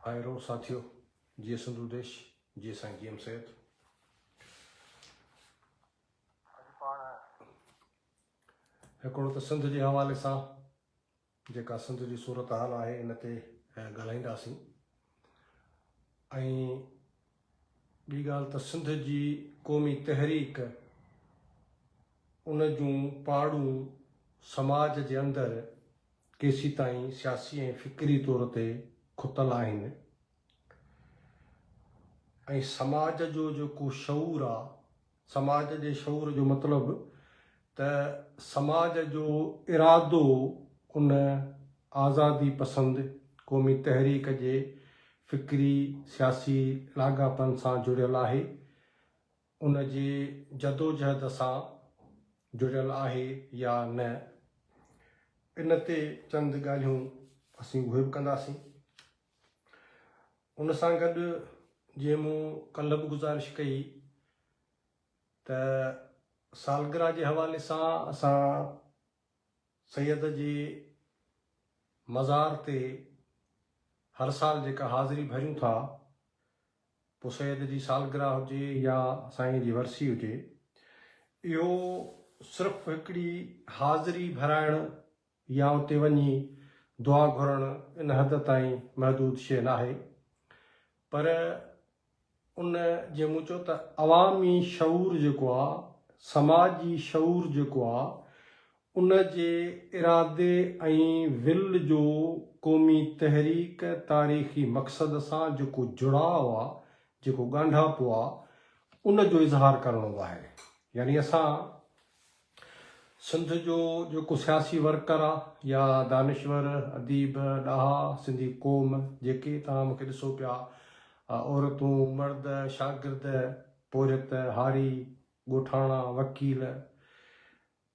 ڀائرو ساٿيو جيئي سنڌو ديش جيئي سائين جي ايم سيد. هڪڙو ته سنڌ جي حوالي سان جيڪا سنڌ جي صورتحال آهي ان تي ڳالهائينداسين ۽ ٻي ڳالهه ته سنڌ جي قومي تحريڪ ان جون پاڙون سماج جي اندر ڪيسيتائين سياسي ۽ فڪري طور تي کتل آهن ۽ سماج جو جيڪو شعور آ، سماج جي شعور جو مطلب ته سماج جو ارادو ان آزادي پسند قومي تحريڪ جي فڪري سياسي لاڳاپن سان جڙيل آهي، ان جي جدوجهد سان جڙيل آهي يا نه، ان تي چند ڳالهيون اسين اهي به ڪنداسين. ان سان گڏ جيئن مون ڪلهه به گذارش ڪئي ته سالگرهه جي حوالي سان اسان سيد جي مزار تي هر سال جيڪا حاضري ڀريون ٿا، پوء سيد جي سالگرهه هجي يا سائين جي ورسي هجي، اهو صرف هڪڙي حاضري ڀرائڻ يا اتي وڃي دعا گهرڻ ان حد تائين محدود شيء ناهي پر ان جيئن مون چيو ته عوامي شعور جيڪو آ، سماجي شعور جيڪو آ، ان جي ارادي ۽ ول جو قومي تحريڪ تاريخي مقصد سان جيڪو جڙاء آ، جيڪو ڳانڍاپو آ، ان جو اظهار ڪرڻو به آهي. يعني اسان سنڌ جو جيڪو سياسي ورڪر آ يا دانشور، اديب، ڏاها، سنڌي قوم جيڪي توهان مون کي ڏسو پيا، عورتون، مرد، شاگرد، پورهيت، هاري، ڳوٺاڻا، وڪيل،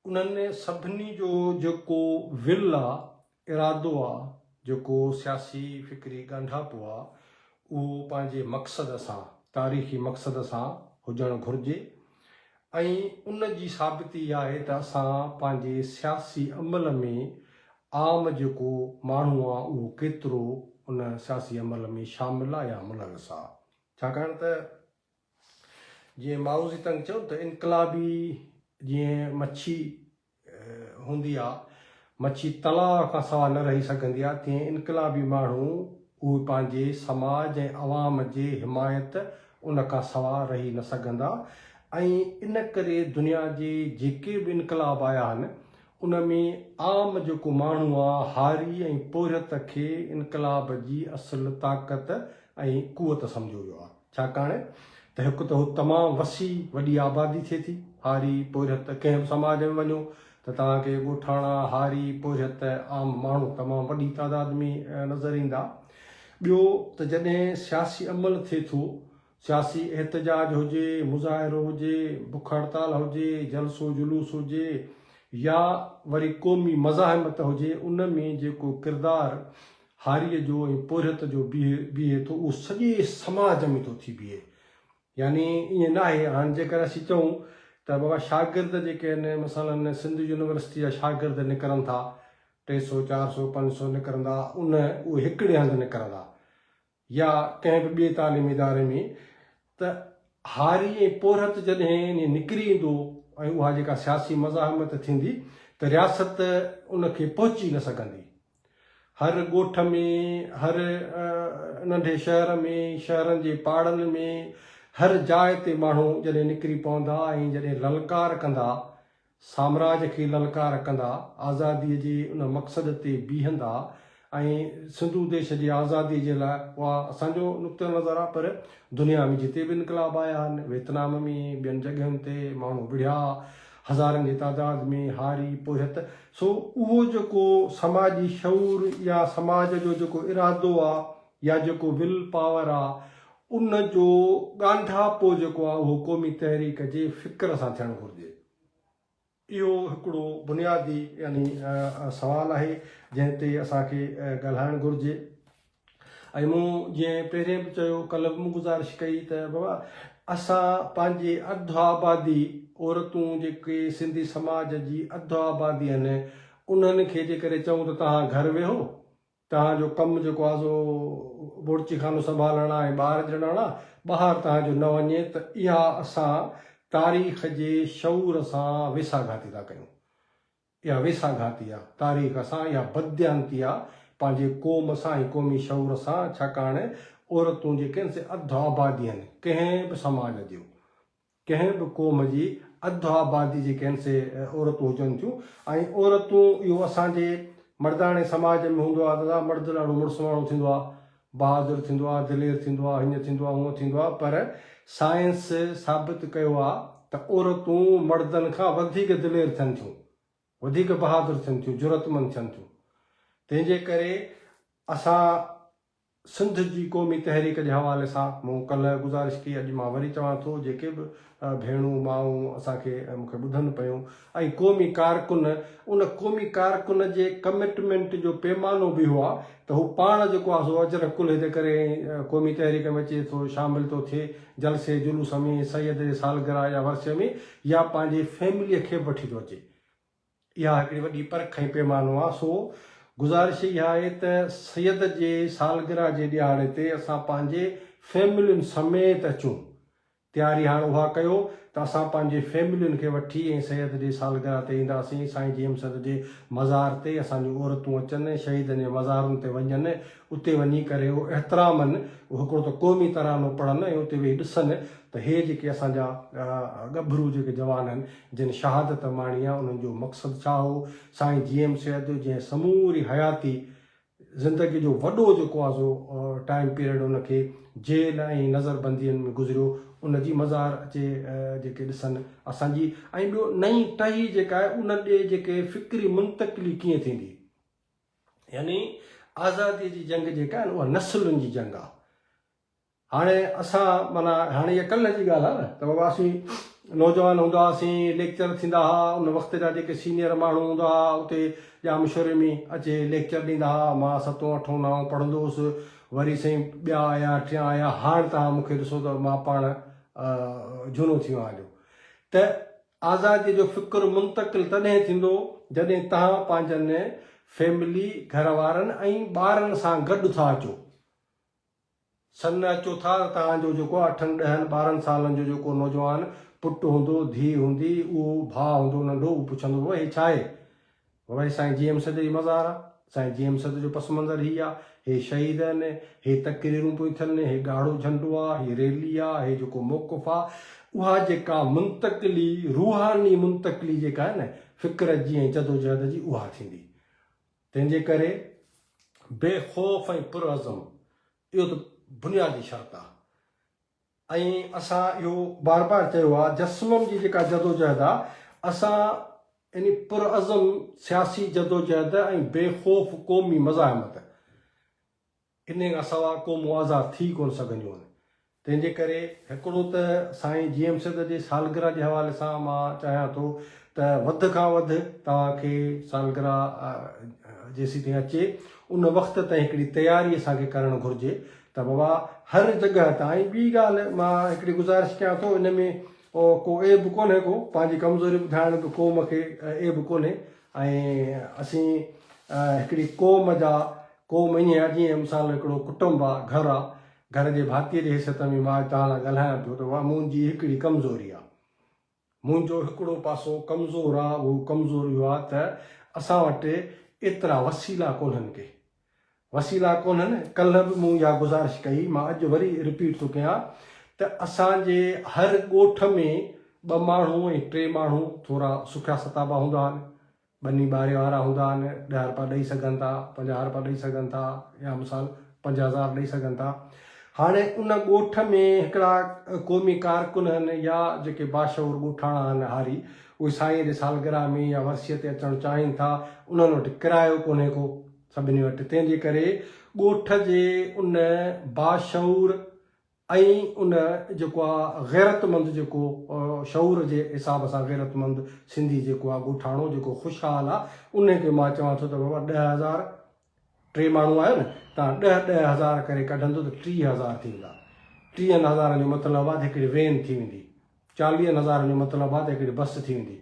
انهن سڀني جو جيڪو will آ، ارادو آ، جيڪو سياسي فڪري ڳانڍاپو آ، اهو پنهنجي مقصد سان، تاريخي مقصد سان هجڻ گهرجي ۽ ان جي ثابتي اها آهي ته اسان پنهنجي سياسي عمل ۾ عام جيڪو ماڻهو آ، اهو ڪيترو ان سياسي عمل ۾ شامل آ يا ملوث آ. ڇاڪاڻ ته جيئن مائوزي تنگ چيو ته انقلابي جيئن مڇي هوندي آ، مڇي تلاء کان سوا نه رهي سگهندي آ، تيئن انقلابي ماڻهو اهي پنهنجي سماج ۽ عوام جي حمايت ان کان سوا رهي نه سگهندا ۽ ان ڪري دنيا جي جيڪي به انقلاب آيا آهن ان ۾ عام جيڪو ماڻهو آ هاري ۽ پورهيت کي انقلاب جي اصل طاقت ۽ قوت سمجهيو ويو آ. ڇاڪاڻ ته هڪ ته هو تمام وسيع وڏي آبادي ٿئي ٿي، هاري، پورهيت، ڪنهن به سماج ۾ وڃو ته توهان کي ڳوٺاڻا، هاري، پورهيت، عام ماڻهو تمام وڏي تعداد ۾ نظر ايندا. ٻيو ته جڏهن سياسي عمل ٿئي ٿو، سياسي احتجاج هجي، مظاهرو هجي، بک هڙتال هجي، جلسو جلوس هجي يا وري قومي مزاحمت هجي، ان ۾ جيڪو ڪردار هاريء جو ۽ پورهيت جو بيهي ٿو اهو سڄي سماج ۾ ٿو ٿي بيهي. يعني ائين ناهي هاڻ جيڪر اسين چئون ته بابا شاگرد جيڪي آهن مثلا سنڌ يونيورسٽي جا شاگرد نڪرن ٿا ٽي سو چار سو پنج سو نڪرندا ان اهي هڪڙي هنڌ نڪرندا يا ڪنهن به ٻئي تعليمي اداري ۾ ته هاري ۽ پورهيت جڏهن نڪري ايندو ۽ اها جيڪا سياسي مزاحمت ٿيندي ته رياست ان کي پهچي نه سگهندي. هر ڳوٺ ۾، هر ننڍي شهر ۾، شهرن جي پاڙن ۾، هر جاء تي ماڻهو جڏهن نڪري پوندا ۽ جڏهن للڪار ڪندا سامراج کي للڪار ڪندا، آزاديء جي ان مقصد تي بيهندا ۽ سنڌو ديش جي آزاديء جي لاء اها اسان جو نقطه نظر آ پر دنيا ۾ جتي به انقلاب آيا آهن، ويتنام ۾، ٻين جڳهين تي ماڻهو وڙهيا، هزارن جي تعداد ۾ هاري، پورهيت، سو اهو جيڪو سماجي شعور يا سماج جو جيڪو ارادو آ يا جيڪو will power آ ان جو ڳانڍاپو جيڪو آهي اهو قومي تحريڪ جي فڪر سان ٿيڻ گهرجي. اهو هڪڙو بنيادي يعني سوال آهي جنهن تي اسان کي ڳالهائڻ گهرجي ۽ مون جيئن پهرين به چيو ڪلهه به مون گذارش ڪئي ته بابا اسان پنهنجي اڌ آبادي عورتون جيڪي سنڌي سماج جي اڌ آبادي آهن انهن کي جيڪڏهن چئون ته توهان گهر ويهو. توهان جو ڪم جيڪو آهي سو بورچي خانو سنڀالڻ آهي ۽ ٻار ڄڻڻ آهي، ٻاهر توهان جو نه وڃي ته اها اسان تاريخ جي شعور سان ويساهه گهاتي ٿا ڪيون. اها ويساهه گهاتي آهي تاريخ سان، اها بدديانتي آهي پنهنجي قوم سان ۽ قومي شعور سان، ڇاڪاڻ عورتون جيڪي آهن سي اڌ آبادي آهن ڪنهن به سماج جو. ڪنهن به قوم جي اڌ آبادي جيڪي آهن سي عورتون هجن ٿيون ۽ عورتون اهو اسان جي مرداڻي سماج ۾ هوندو آهي ته مرد ڏاڍو مڙس ماڻهو ٿيندو آهي بهادر ٿيندو آهي دلير ٿيندو آهي هيئن ٿيندو آهي هونئن ٿيندو آهي پر سائنس ثابت ڪيو آهي ته عورتون مردن کان وڌيڪ دلير ٿين ٿيون وڌيڪ بهادر ٿين ٿيون جرئتمند ٿين ٿيون تنهن جي ڪري اسان سنڌ جي قومي تحريڪ جي حوالي سان مون ڪلهه گذارش ڪئي اڄ مان وري چوان ٿو جيڪي به ڀيڻون مائون اسان کي مون کي ٻڌن پيون ۽ قومي ڪارڪن ان قومي ڪارڪن جي ڪمٽمينٽ جو پيمانو به اهو آهي ته هو پاڻ جيڪو آهي سو اجرڪ ڪلهي تي ڪري ۽ قومي تحريڪ ۾ اچي ٿو شامل ٿو ٿئي جلسي جلوس ۾ سيد جي سالگرهه يا ورسيء ۾ يا پنهنجي فيمليء کي به وٺي ٿو اچي. اها هڪڙي وڏي پرک ۽ پيمانو آ، سو گذارش اها آهي ته سيد جي سالگرهه جي ڏهاڙي تي اسان پنهنجي فيملين سميت اچون. تياري هاڻ اها ڪيو ته اسان پنهنجي فيملين کي وٺي ۽ سيد جي سالگرهه تي اينداسين، سائين جي ايم سيد جي مزار تي اسان جون عورتون اچن، شهيدن جي مزارن تي وڃن، اتي وڃي ڪري اهو احترامن، اهو هڪڙو ته قومي ترانو پڙهن ۽ اتي ويهي ڏسن ته هي جيڪي اسان جا ڳڀرو جيڪي جوان آهن، جن شهادت ماڻي آ انهن جو مقصد ڇا هو؟ سائين جي ايم سيد جنهن سموري حياتي زندگي جو وڏو جيڪو آ سو ٽائيم پيريڊ ان کي جيل ۽ نظر بندين ۾ گذريو ان جي مزار اچي جيڪي ڏسن اسان جي ۽ ٻيو نئين ٽهي جيڪا آهي ان ڏي جيڪي فڪري منتقلي ڪيئن ٿيندي يعني آزادي جي جنگ جيڪا آهي اها نسلن جي جنگ آ. هاڻي اسان معنيٰ هاڻي اها ڪلهه جي ڳالهه آهي نه ته بابا اسين نوجوان هوندا هئاسين ليڪچر ٿيندا هئا ان وقت جا جيڪي سينئر ماڻهو هوندا هئا اتي ڄامشوري ۾ اچي ليڪچر ڏيندا هئا مان ستون اٺون نائون پڙهندو هوس وري سائين ٻيا آيا ٽيان آيا هاڻ توهان مون کي ڏسو ته مان پاڻ جهونو ٿي ويو آهيان هليو ته آزادي جو فڪر منتقل تڏهن ٿيندو جڏهن توهان پنهنجن فيملي گهر وارن ۽ ٻارن سان گڏ ٿا اچو. سن اچو ٿا ته توهان جو جيڪو اٺن ڏهن ٻارهن سالن جو جيڪو نوجوان پٽ هوندو، ڌيء هوندي، اهو ڀاء هوندو ننڍو، اهو پڇندو بابا هي ڇا آهي؟ بابا هي سائين جي ايم سيد جي مزار آ، سائين جي ايم سيد جو پس منظر هي آ، هي شهيد آهن، هي تقريرون پيون ٿين، هي ڳاڙهو جهنڊو آ، هي ريلي آ، هي جيڪو موقف آ، اها جيڪا منتقلي، روحاني منتقلي جيڪا آهي نه فڪر جي ۽ جدوجهد جي اها ٿيندي. تنهن جي ڪري بي خوف ۽ پرعزم اهو ته بنيادي شرط آ ۽ اسان اهو بار بار چيو آ جسمم جي جيڪا جدوجهد آ اسان يعني پرعزم سياسي جدوجهد ۽ بي خوف قومي مزاحمت انهيء کان سواء قومون آزاد ٿي ڪونه سگهنديون آهن. تنهن جي ڪري هڪڙو ته سائين جي ايم سيد جي سالگرهه جي حوالي سان مان چاهيان ٿو ته وڌ کان وڌ توهان کي سالگرهه جيسيتائين اچي ان وقت تائين هڪڙي تياري اسان کي ڪرڻ گهرجي ته بابا هر جڳهه تان ۽ ٻي ڳالهه مان هڪڙي گذارش ڪيان ٿو ان ۾ ڪو عيب ڪونهي ڪو پنهنجي ڪمزوري ٻڌائڻ به قوم کي عيب ڪونهي ۽ اسين هڪڙي قوم جا قوم ائين آ جيئن مثال هڪڙو ڪٽنب آ، گهر آ، گهر جي ڀاتيء جي حيثيت ۾ مان اڄ توهان سان ڳالهايان پيو ته اها منهنجي هڪڙي ڪمزوري آ. منهنجو هڪڙو پاسو ڪمزور آ، اهو ڪمزور اهو آ ته اسان وٽ ايترا وسيلا ڪونهن ڪي. وسيلا ڪونهن، ڪلهه به مون اها گذارش ڪئي، مان اڄ وري رپيٽ ٿو ڪيان ته اسان جي هر ڳوٺ ۾ ٻه ماڻهو ۽ ٽي ماڻهو ٿورا سکيا ستابا هوندا آهن، ٻني ٻاري وارا هوندا آهن، ڏهه رپيا ڏئي سگهن ٿا، 50 رپيا ڏئي سگهن ٿا يا مثال 5000 ڏئي سگهن ٿا. هاڻي ان ڳوٺ ۾ هڪڙا قومي ڪارڪن آهن يا جيڪي باشعور ڳوٺاڻا آهن هاري، اهي سائينء جي سالگرهه ۾ يا ورسيء تي اچڻ چاهين ٿا، انهن وٽ ڪرايو ڪونهي ڪو سڀني وٽ، تنهن جي ڪري ڳوٺ جي ان باشعور ۽ ان جيڪو آ غيرتمند جيڪو شعور جي حساب سان غيرتمند سنڌي جيڪو آ ڳوٺاڻو جيڪو خوشحال آ انهي کي مان چوان ٿو ته بابا 10,000 ٽي ماڻهو آهيو نه توهان ڏهه ڏهه هزار ڪري ڪڍندو ته 30,000 ٿي ويندا ٽيهن هزارن جو مطلب آ ته هڪڙي وين ٿي ويندي چاليهن هزارن جو مطلب آ ته هڪڙي بس ٿي ويندي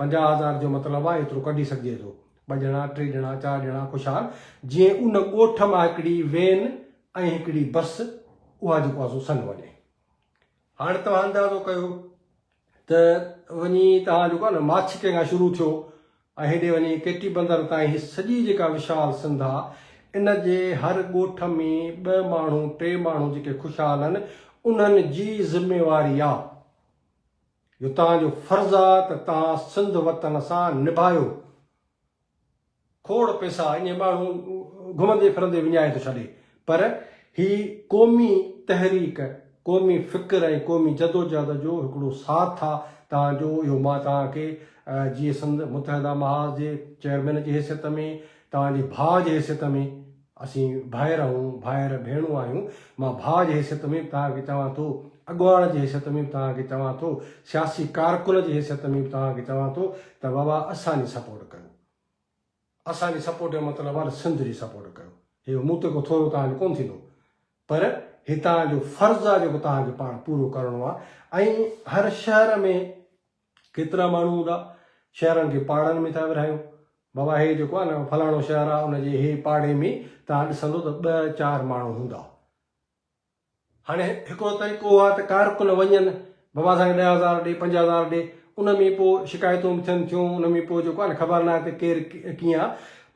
50,000 جو مطلب آ ايترو ڪڍي سگهجي ٿو. ٻه ڄڻا، ٽي ڄڻا، چار ڄڻا خوشحال جيئن ان ڳوٺ مان هڪڙي وين ۽ هڪڙي بس اها جيڪو آهي سو سن وڃي. هاڻ توهان اندازو ڪيو ته وڃي توهان جيڪو آهي نه ماڇڪي کان شروع ٿيو ۽ هيڏي وڃي ڪيٽي بندر تائين هي سڄي جيڪا وشال سنڌ آ ان جي هر ڳوٺ ۾ ٻه ماڻهو ٽي ماڻهو جيڪي خوشحال آهن انهن جي ذميواري آ جو توهان جو فرض آ ته توهان سنڌ وطن سان نڀايو. کوڙ پئسا ائين ماڻهو گهمندي ڦرندي وڃائي ٿو ڇڏي پر هي قومي تحريڪ، قومي فڪر ۽ قومي جدوجهد جو هڪڙو ساٿ آ توهان جو اهو مان توهان کي جيئي سنڌ متحده محاذ جي چيئرمين جي حيثيت ۾ توهان جي ڀاء جي حيثيت ۾ اسين ڀائر آهيون، ڀائر ڀيڻون آهيون، مان ڀاء جي حيثيت ۾ به توهان کي چوان ٿو، اڳواڻ جي حيثيت ۾ به توهان کي چوان ٿو، سياسي ڪارڪن جي حيثيت ۾ به توهان کي چوان ٿو ته بابا اسان جي سپورٽ ڪيو. اسان جي سپورٽ جو مطلب آهي ته سنڌ جي سپورٽ ڪيو. هي مون تي ڪو ٿورو توهان جو ڪونه ٿيندو پر هي توهان جو فرض آهي جيڪو توهان کي پاڻ پورو ڪرڻو آهي ۽ هر شهر ۾ ڪيترا ماڻهو هوندا، شهرن کي پاڙن ۾ ٿا ورهايون. بابا هي جيڪو آهي نه فلاڻو شهر آهي ان جي هي پاڙي ۾ توهان ڏسندو ته ٻه چار ماڻهو هوندا. هاڻي هڪڙو طريقو اهو آهي ته ڪارڪن وڃن بابا اسان کي 10,000 ڏي 5,000 ڏي ان ۾ پوء شڪايتون به ٿين ٿيون ان ۾ پوء جيڪو آهي نه خبر ناهي ته ڪير ڪيئن آهي.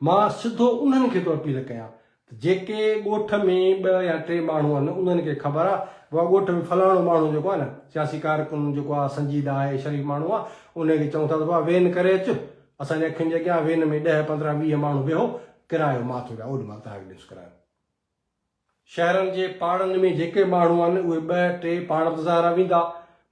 مان سڌو انهن کي ٿو اپيل ڪيان ته جيڪي ڳوٺ ۾ ٻه يا ٽي ماڻهو آهن انهن کي خبر آهي بابا ڳوٺ ۾ فلاڻو ماڻهو جيڪو آهي نه سياسي ڪارڪن جيڪو آهي سنجيده آهي شريف ماڻهو آهي ان کي چئون ٿا ته بابا وين ڪري اچ اسان جي اکين جي اڳيان وين ۾ ڏهه 15 20 ماڻهو ويهو ڪرايو مان ٿو ڏيان اوڏي مهل توهان کي ڏينس ڪرايو. شهرن جي پاڙن ۾ جيڪي ماڻهو آهن اهي ٻه ٽي پاڻ به ظاهر آهي ويندا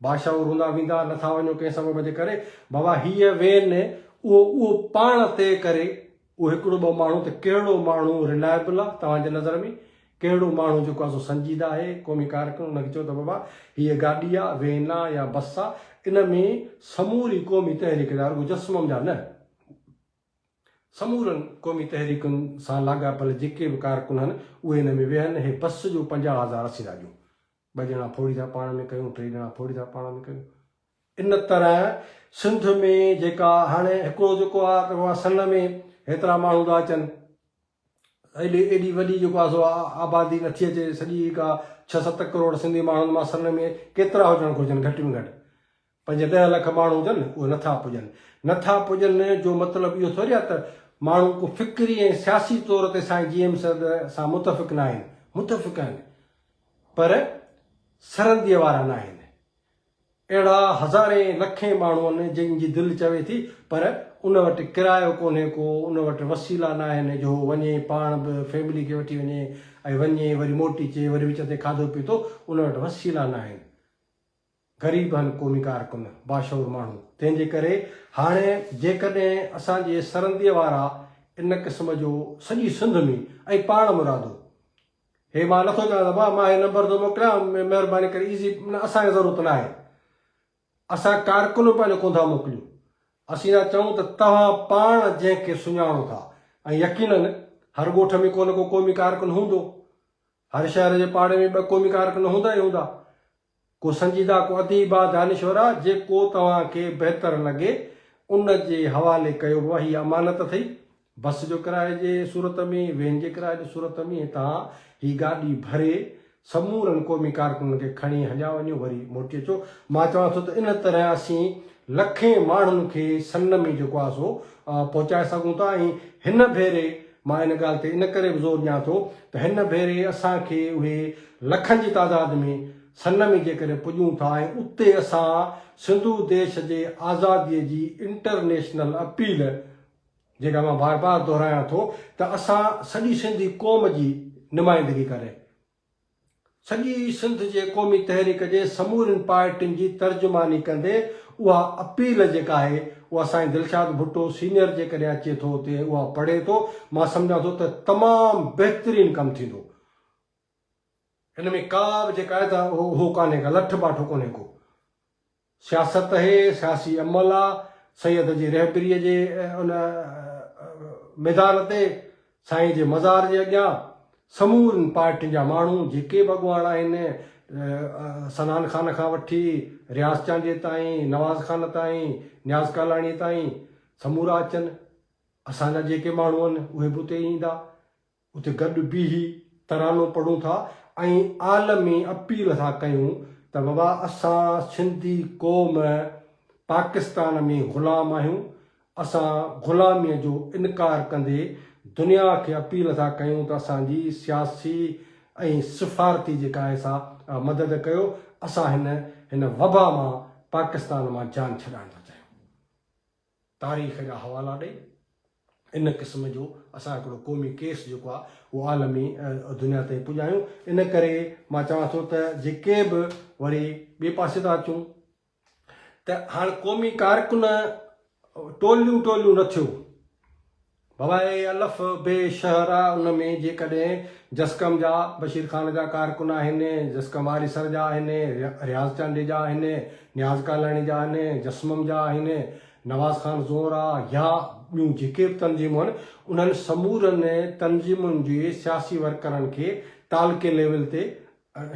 باشعور هوندا ويندا نٿا وڃو ڪنهن سبب جي ڪري بابا هيء وين اهو اهو پاڻ طئي ڪري اهو هڪڙو ٻه ماڻهو ته ڪهڙو ماڻهو رلائبل آهي توهان جي نظر ۾ ڪهڙو ماڻهو جيڪو آهي سو سنجيده آهي قومي ڪارڪن ان کي چئو ته بابا هيء گاڏي آهي وين آهي يا بس آهي ان ۾ سموري قومي تحريڪ جا رڳو جسمم جا نه سمورن قومي تحريڪن سان لاڳاپيل جيڪي به ڪارڪن آهن اهي ان ۾ ويهن، هي بس جو 50,000 اسين ٿا ڏيون، ٻه ڄڻا ڦوڙي ٿا پاڻ ۾ ڪيون، ٽي ڄڻا ڦوڙي ٿا پاڻ ۾ ڪيون. ان طرح سنڌ ۾ جيڪا هاڻي هڪڙو جيڪو آهي ته بابا سن ۾ هيترا ماڻهو ٿا اچن، ايڏي ايڏي وڏي جيڪو آهي سو آبادي نٿي اچي سڄي ڪا ڇهه ست ڪروڙ سنڌي ماڻهن مان سن ۾ ڪيترا هجڻ گهرجن گهٽ ۾ گهٽ پنج ڏهه لک ماڻهو هجن اهي نٿا پڄن نٿا پڄن جو مطلب اهو ٿوري آهي ته ماڻهو ڪو فڪري ۽ سياسي طور تي سائين جي ايم سيد سان متفق نه آهن متفق آهن پر سرنديء وارا نه آهن اهڙا هزارين لکين ماڻهو آهن جن جي دل چوي ٿي پر ان وٽ ڪرايو ڪونهي ڪو، ان وٽ وسيلا ناهن جو هو وڃي پاڻ به فيملي کي وٺي وڃي ۽ وڃي وري موٽي اچي وري وچ تي کاڌو پيتو ان وٽ وسيلا ناهن. غريب آهن قومي ڪارڪن، باشعور ماڻهو تنهن جي ڪري هاڻي جيڪڏهن اسان جي سرنديء وارا ان قسم جو سڄي سنڌ ۾ ۽ پاڻ مرادو هي مان نٿو چوان ته ڀاء مان هي نمبر ٿو موڪليان مهرباني ڪري ايزي نه اسان کي ضرورت ناهي اسان ڪارڪن به پنهنجو ڪونه ٿا موڪليون اسين ٿا چئون ته توهان پاڻ جنهن کي سڃاڻو ٿا ۽ يقينن هر ڳوٺ ۾ ڪو نه ڪو قومي ڪارڪن هوندو هر شهر جي پاڙي ۾ ٻه قومي ڪارڪن هوندا ئي هوندا ڪو سنجيده ڪو اديب آ دانشور آ جيڪو توهان کي بهتر لڳي ان جي حوالي ڪيو بابا هي امانت اٿئي بس جو ڪرائي جي صورت ۾ وين جي ڪرائي جي صورت ۾ توهان هي گاڏي ڀري سمورن قومي ڪارڪنن کي کڻي هليا وڃو وري موٽي اچو مان چوان ٿو ته ان طرح اسين لکين ماڻهن کي سن ۾ جيڪو آ سو پهچائي سگهون ٿا ۽ هن ڀيري مان ان ڳالهه تي ان ڪري به زور ڏيان ٿو ته هن ڀيري اسان کي اهي لکن جي تعداد ۾ سن ۾ جيڪڏهن پڄون ٿا ۽ اتي اسان سنڌو ديش جي آزاديء جي انٽرنيشنل اپيل جيڪا مان بار بار دهرايان ٿو ته اسان سڄي سنڌي قوم جي نمائندگي ڪري سڄي سنڌ جي قومي تحريڪ جي سمورين پارٽين جي ترجماني ڪندي اها اپيل جيڪا آهي اها سائين دلشاد ڀٽو سينئر جيڪڏهن اچي ٿو اتي اها پڙهي ٿو مان سمجهان ٿو ته تمام بهترين ڪم ٿيندو. هن ۾ ڪا به جيڪا آهي ته اهو ڪانهي ڪا لٺ باٺو ڪونهي ڪو. سياست اهي، سياسي عمل آ، سيد جي رهبريء جي ان ميدان تي، سائين جي مزار جي اڳيان سمورين پارٽين جا ماڻهو جيڪي به اڳواڻ آهن، صنعان خان کان وٺي رياض چانڊيي تائين، نواز خان تائين، نياز ڪالاڻيء تائين سمورا اچن. اسان جا جيڪي ماڻهو آهن اهي به اتي ايندا، اتي گڏ بيهي ترانو پڙهون ٿا ۽ عالمي اپيل ٿا ڪيون ته بابا اسان سنڌي قوم پاڪستان ۾ غلام آهيون، اسان غلاميء جو انڪار ڪندي دنيا کي اپيل ٿا ڪيون ته اسان جي سياسي ۽ سفارتي جيڪا آهي سا مدد ڪيو، اسان هن هن وبا مان پاڪستان مان جان ڇڏائڻ ٿا چاهيون. تاريخ جا حوالا ڏئي ان قسم جو اسان هڪڙو قومي ڪيس جيڪو آهي اهو عالمي دنيا تائين پڄايون. ان ڪري مان چوان ٿو ته جيڪي به وري ٻئي پاسي ٿا اچون ته هاڻ قومي ڪارڪن ٽوليون ٽوليون نه ٿيو. بابا اي الف بي شهر آ ان ۾ جيڪڏهن جسقم جا بشير خان جا ڪارڪن آهن، جسقم آريسر جا آهن، رياض چانڊيي جا آهن، نياز ڪالاڻي جا آهن، جسمم جا آهن، نواز خان زور آ يا ٻيون جيڪي به تنظيمون آهن انهن سمورن تنظيمن جي سياسي ورڪرن کي تعلقي ليول تي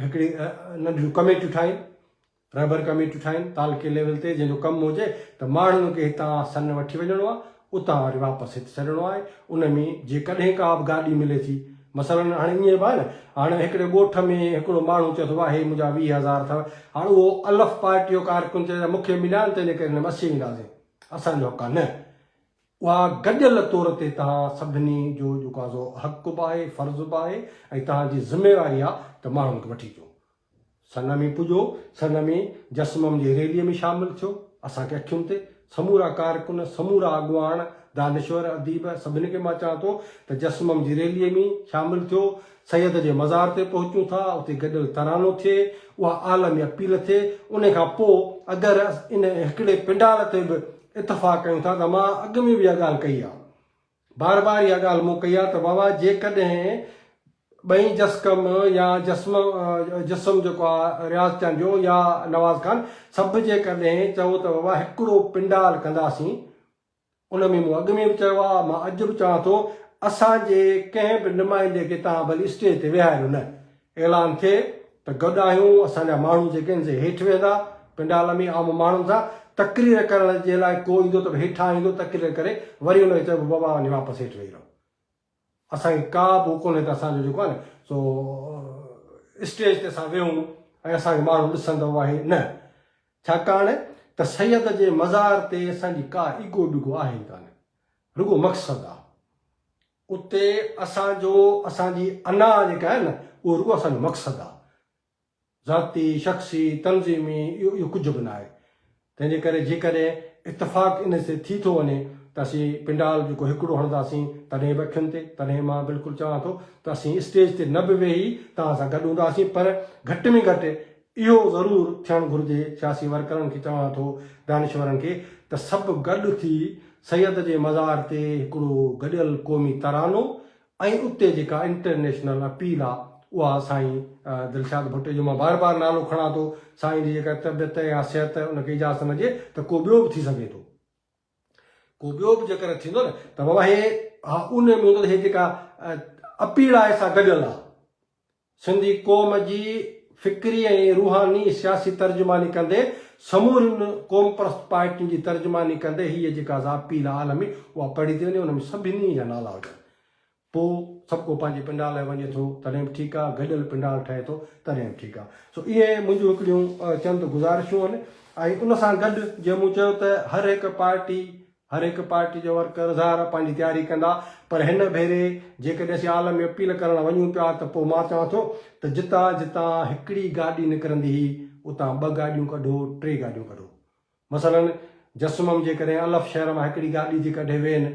هڪڙي ننڍڙيون ڪميٽيون ٺاهين رهبر ڪميٽيون ٺاهين تعلقي ليول تي جنهن جو ڪم هجي ته ماڻهن کي هتان سن وٺي وڃڻو آهي اتان وري واپس هت ڇڏڻو آهي ان ۾ جيڪڏهن ڪا به گاڏي ملي ٿي مثلا هاڻي ائين به آهي نه هاڻي هڪڙي ڳوٺ ۾ هڪڙو ماڻهو چئي ٿو واهي منهنجا 20 هزار اٿو هاڻي اهو الف پارٽي جو ڪارڪن چئي ته مون کي مليا آهن تنهنجي ڪري هن ۾ اسين وينداسين اسان جو حق آهي نه اها گڏيل طور تي توهان سڀني جو جيڪو آهي سو حق به آهي فرض به آهي ۽ توهان جي ذميواري آهي ته ماڻهن کي وٺي اچو سنمي پڄو، سنمي جسمم جي ريليء ۾ شامل ٿيو. اسان کي اکين تي سمورا ڪارڪن، سمورا اڳواڻ، دانشور، اديب سڀني کي مان چوان ٿو ته جسمم جي ريليء ۾ شامل ٿيو، سيد جي مزار تي پهچون ٿا، اتي گڏيل ترانو ٿئي، اها عالمي اپيل ٿئي، ان کان پوء اگر ان هڪڙي پنڊال تي به اتفاق ڪيون ٿا ته مان اڳ ۾ به اها ڳالهه ڪئي آهي. بار بار اها ڳالهه مون ڪئي آهي ته بابا جيڪڏهن ٻئي جسقم يا جسم جسم جيڪو آهي رياض چانڊيو يا نواز خان سڀ جيڪڏهن چئو ته بابا هڪڙو پنڊال ڪنداسين ان ۾ مون اڳ ۾ به چيو آهي مان اڄ به چوان ٿو اسان جي ڪنهن به نمائندي کي توهان ڀلي اسٽيج تي ويهاريو نه اعلان ٿئي ته گڏ آهيون، اسان جا ماڻهو جيڪي آهن سي هيٺ ويهندا، پنڊال ۾ عام ماڻهن سان تقرير ڪرڻ جي لاء ڪو ايندو ته به هيٺان ايندو تقرير ڪري وري ان کي چئبو بابا وڃي واپس هيٺ ويهي رهو. اسان کي ڪا به هو ڪونهي ته اسان جو جيڪو آهي نه سو اسٽيج تي اسان ويهون ۽ اسان کي ماڻهو ڏسن ته اهي نه ڇاڪاڻ ته سيد جي مزار تي اسان جي ڪا ايگو ٻيگو آهي ئي ڪانه رڳو مقصد آهي. اتي اسان جو اسان جي انا جيڪا آهي نه اهو رڳو اسان جو مقصد آهي. ذاتي، شخصي، تنظيمي اهو اهو ڪجهه به ناهي. تنهن جي ڪري جيڪڏهن اتفاق ان تي ٿي ٿو وڃي ته اسين پنڊال جيڪو هڪڙو هڻنداسين تڏهن به اکين تي تڏهن مان بلڪل چوان ٿو ته اسين اسٽيج تي نه به ويهي توهان سان گڏ هونداسين پر گهٽ ۾ گهٽ اهو ضرور ٿيڻ گهرجي، سياسي ورڪرن کي چوان ٿو، دانشورن کي ته سڀ گڏ ٿي سيد جي مزار تي هڪڙو گڏيل قومي ترانو ۽ اتي جيڪا انٽرنيشنل اپيل آ اها سائين دلشاد ڀٽي جو مان بار بار نالو کڻان ٿو، سائين جي جيڪا طبيعت يا صحت ان کي اجازت نه ڏئي ته ڪو ٻيو به ٿي سگهي ٿو. ڪو ٻيو به جيڪر ٿيندو نه ته بابا هي ها ان ۾ هوندو ته هي جيڪا اپيل آهي سا گڏيل آ. سنڌي قوم جي فڪري ۽ روحاني سياسي ترجماني ڪندي سمورين قومپرست پارٽين جي ترجماني ڪندي هيء جيڪا اپيل عالمي اها پڙهي ٿي وڃي ان ۾ سڀني جا نالا هجن پوء سڀ ڪو پنهنجي پنڊال ۾ وڃي ٿو تڏهن به ٺيڪ آهي گڏيل پنڊال ٺهي ٿو تڏهن به ٺيڪ آهي سو اهي منهنجون هڪڙيون چند گذارشون آهن ۽ ان سان گڏ جيئن مون چيو ته هر هڪ پارٽي هر هڪ پارٽي جا ورڪر ظاهر آهي پنهنجي تياري ڪندا پر هن ڀيري جيڪڏهن اسين عالمي اپيل ڪرڻ وڃون پيا ته پوء مان چوان ٿو ته جتان جتان هڪڙي گاڏي نڪرندي هئي اتان ٻه گاڏيون ڪڍو ٽي گاڏيون ڪڍو مثلاً جسمم جيڪڏهن الف شهر مان هڪڙي گاڏي ٿي ڪڍي وين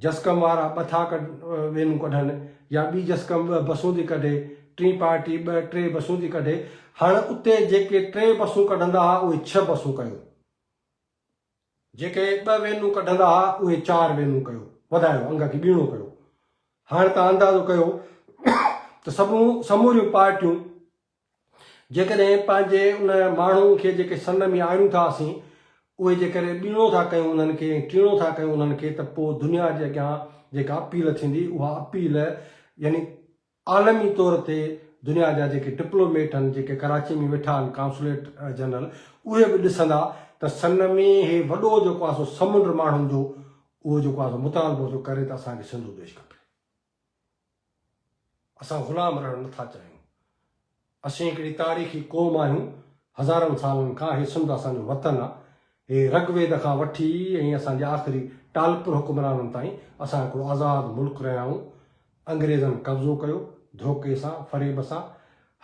جسقم وارا ٻه ٿا وينون ڪڍن يا ٻي جسقم ٻه بسون ٿي ڪڍي ٽين پارٽي ٻه ٽي بسون ٿي ڪڍي هاڻ اتي جيڪي ٽي بسون ڪڍندا ها اهي ڇهه بسون ڪيو. جيڪي ٻه وينون ڪڍندا ها اهي چار وينون ڪيو، وڌايو، انگ کي ٻيڻو ڪيو. هاڻ توهان اندازو ڪيو ته سموريون پارٽيون جيڪڏهن پنهنجي ان ماڻهن کي جيڪي سن ۾ آڻيون ٿا اسين اهي جيڪڏهن ٻيڻو ٿا ڪيون انهن کي ۽ ٽيڻو ٿا ڪيون انهن کي ته پوء دنيا جي اڳيان جيڪا اپيل ٿيندي اها اپيل يعني عالمي طور تي دنيا جا جيڪي ڊپلوميٽ آهن، جيڪي ڪراچي ۾ ويٺا آهن ڪائونسليٽ جنرل، اهي به ڏسندا ته سن ۾ هي وڏو جيڪو آهي سو سمنڊ ماڻهن جو اهو جيڪو آهي سو مطالبو ٿو ڪري ته اسان کي سنڌو ديش کپي. اسان غلام رهڻ نه ٿا چاهيون. اسين هڪڙي تاريخي قوم آهيون، هزارن سالن کان هي سنڌ اسان جو وطن آ. هي رگ ويد کان وٺي ۽ اسان جي آخري ٽالپر حڪمرانن تائين اسان هڪڙو آزاد ملڪ رهيا آهيون. انگريزن قبضو ڪيو، ڌوڪي سان، فريب سان.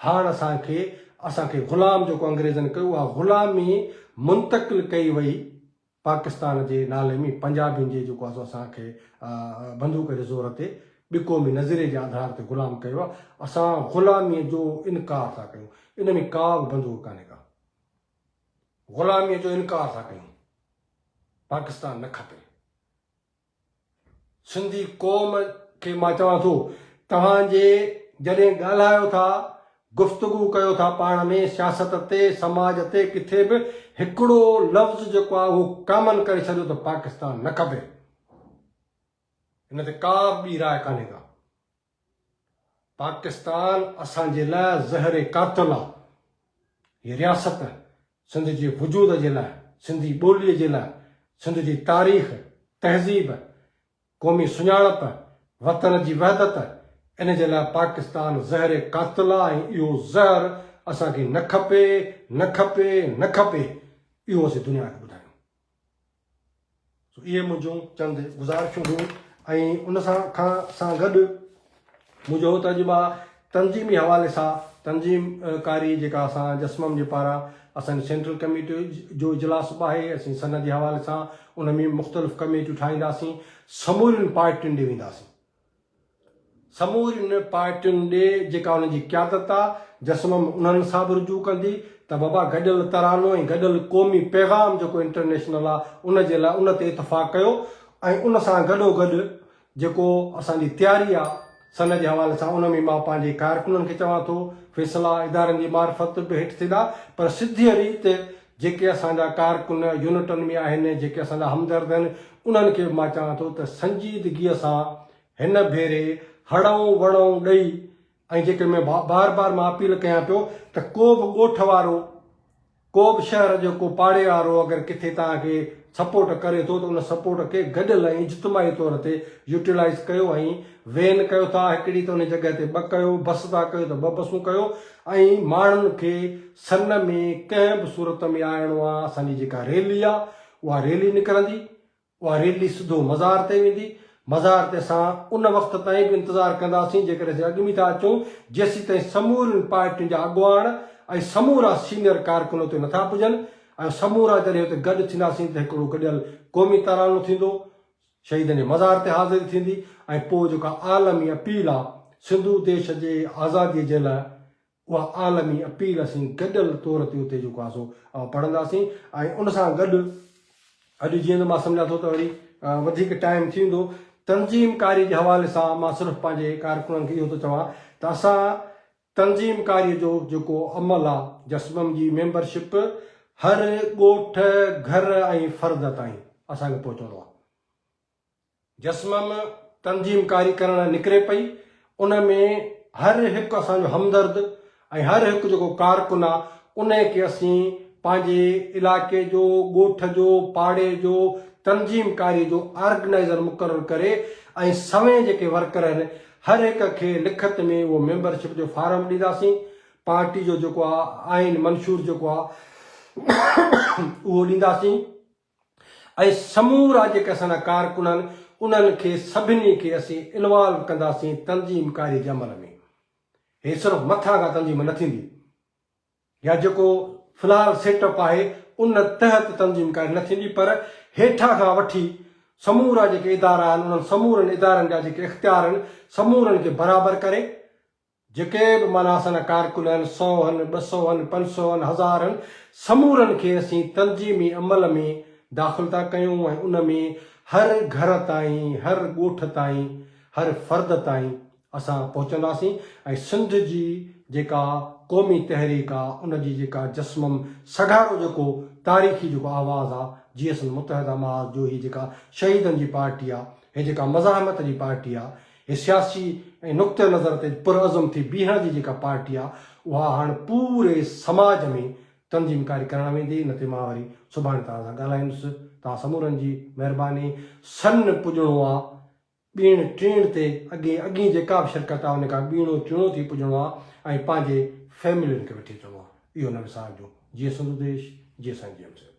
هاڻ اسان کي اسان کي غلام جيڪو انگريزن ڪيو اها غلامي منتقل ڪئي وئي پاڪستان جي نالي ۾ پنجابين جي جيڪو آهي سو اسان کي بندوق جي زور تي ٻه قومي نظريي جي آڌار تي غلام ڪيو آهي. اسان غلاميء جو انڪار ٿا ڪيون. ان ۾ ڪا به بندوق ڪانهي ڪا. غلاميء جو انڪار ٿا ڪيون. پاڪستان نه کپي. سنڌي قوم کي مان چوان ٿو توهان جي جڏهن ڳالهايو ٿا گفتگو ڪيو ٿا پاڻ ۾ سياست تي سماج تي ڪٿي به هڪڙو لفظ جيڪو آهي اهو ڪامن ڪري ڇڏيو ته پاڪستان نه کپي ان تي ڪا به ٻي راء ڪانهي ڪا. پاڪستان اسان جي لاء زهر قاتل آ. هي رياست سنڌ جي وجود جي لاء، سنڌي ٻوليء جي لاء، سنڌ جي تاريخ، تهذيب، قومي سڃاڻپ، وطن جي وحدت، ان جي لاء پاڪستان زهر قاتل آ ۽ اهو زهر اسان کي نه کپي، نه کپي، نه کپي، اهو اسين دنيا کي ٻڌايون. سو اهي منهنجون چند گذارشون هيون ۽ ان سان کان سان گڏ منهنجو هو ته اڄ مان تنظيمي حوالي سان تنظيم ڪاري جيڪا اسان جسمم جي پاران اسان جي سينٽرل ڪميٽي جو اجلاس به آهي اسين سند جي حوالي سان ان ۾ مختلف ڪميٽيون ٺاهينداسين سمورين پارٽين ڏي وينداسين سمورين پارٽين ڏي جيڪا انهن جي قيادت آ، جسمم انهن سان به رجوع ڪندي ته بابا گڏيل ترانو ۽ گڏيل قومي پيغام جيڪو انٽرنيشنل آ ان جي لاء ان تي اتفاق ڪيو ۽ ان سان گڏوگڏ جيڪو اسان جي تياري آ سن جي حوالي سان ان ۾ مان پنهنجي ڪارڪنن کي چوان ٿو فيصلا ادارن جي معرفت به هيٺ ٿيندا پر سڌيء ريت جيڪي اسان جا ڪارڪن يونٽن ۾ آهن جيڪي اسان جا همدرد آهن انهن کي به مان چوان ٿو ته سنجيدگيء سان هن ڀيري هڙئون وڙئون ڏئي ۽ جيڪي ۾ بار بار مان اپيل ڪيان پيو ته ڪو به ڳوٺ وارو ڪو به شهر جو ڪو پاڙي وارو اگر ڪٿي توهان کي سپورٽ ڪري ٿو ته ان سپورٽ کي گڏيل ۽ اجتماعي طور تي يوٽيلائيز ڪيو ۽ وين ڪيو ٿا هڪڙي ته ان جڳهه تي ٻه ڪيو بس ٿا ڪيو ته ٻه بسون ڪيو ۽ ماڻهن کي سن ۾ ڪنهن به صورت ۾ آڻڻو آ اسان جي جيڪا ريلي آ اها ريلي نڪرندي اها ريلي سڌو مزار تي ويندي. مزار تي اسان ان وقت تائين به انتظار ڪنداسين، جيڪڏهن اسين اڳ ۾ ٿا اچون، جيسيتائين سمورين پارٽين جا اڳواڻ ۽ سمورا سينئر ڪارڪن اتي نٿا پڄن ۽ سمورا جڏهن اتي گڏ ٿينداسين ته هڪڙو گڏيل قومي ترانو ٿيندو، شهيدن جي مزار تي حاضري ٿيندي ۽ پوء جيڪا عالمي اپيل آ سنڌو ديش جي آزادي جي لاء اها عالمي اپيل اسين گڏيل طور تي اتي جيڪو آهي سو پڙهنداسين ۽ ان سان گڏ اڄ جيئن ته مان سمجهان ٿو ته وري وڌيڪ ٽائيم ٿي ويندو تنظيم ڪاري جي حوالي سان مان صرف پنهنجي ڪارڪنن کي اهو ٿو چوان ته اسان تنظيم ڪاري جو جيڪو عمل آهي جسمم جي ميمبرشپ هر ڳوٺ گهر ۽ فرد تائين اسان کي پهچڻو آهي. جسمم تنظيم ڪاري ڪرڻ نڪري پئي ان ۾ هر هڪ اسان جو همدرد ۽ هر هڪ جيڪو ڪارڪن آ انهي کي اسين پنهنجي علائقي جو ڳوٺ جو پاڙي جو تنظيم ڪاري جو آرگنائيزر مقرر ڪري ۽ سوين جيڪي ورڪر آهن هر هڪ کي لکت ۾ اهو ميمبرشپ جو فارم ڏينداسين پارٽي جو جيڪو آ آئين منشور جيڪو آ اهو ڏينداسين. ۽ سمورا جيڪي اسان جا ڪارڪن آهن انهن کي سڀني کي اسين انوالو ڪنداسين تنظيم ڪاري جي عمل ۾ هي صرف مٿان کان تنظيم نه ٿيندي يا جيڪو في الحال سيٽ اپ آهي ان تحت تنظيم ڪاري نه ٿيندي پر هيٺان کان وٺي سمورا جيڪي ادارا آهن انهن سمورن ادارن جا جيڪي اختيار آهن سمورن کي برابر ڪري جيڪي به معنيٰ اسان جا ڪارڪن آهن، سئو هن، 200 هن، 500 هن، هزار هن، سمورن کي اسين تنظيمي عمل ۾ داخل ٿا ڪيون ۽ ان ۾ هر گهر تائين، هر ڳوٺ تائين، هر فرد تائين اسان پهچنداسين ۽ سنڌ جي جيڪا قومي تحريڪ آ، ان جي جيڪا جسمم سگهارو جيڪو تاريخي جيڪو آواز آ، جيئي سنڌ متحده محاذ جو هي جيڪا شهيدن جي پارٽي آ، هي جيڪا مزاحمت جي پارٽي آ، هي سياسي ۽ نقطه نظر تي پرعزم ٿي بيهڻ جي جيڪا پارٽي آ اها هاڻ پوري سماج ۾ تنظيم ڪاري ڪرڻ ويندي ان تي مان وري سڀاڻي توهان سان ڳالهائيندس. توهان سمورن جي مهرباني. سن پڄڻو آ ٻيڻ ٽيڻ تي اڳي اڳين جيڪا به شرڪت آ ان کان ٻيڻو ٽيڻو ٿي پڄڻو آ ۽ پنهنجي فيملين کي وٺي اچڻو آ اهو نه وسارجو. جيئي سنڌوديش جيئي سائين جي ايم سيد.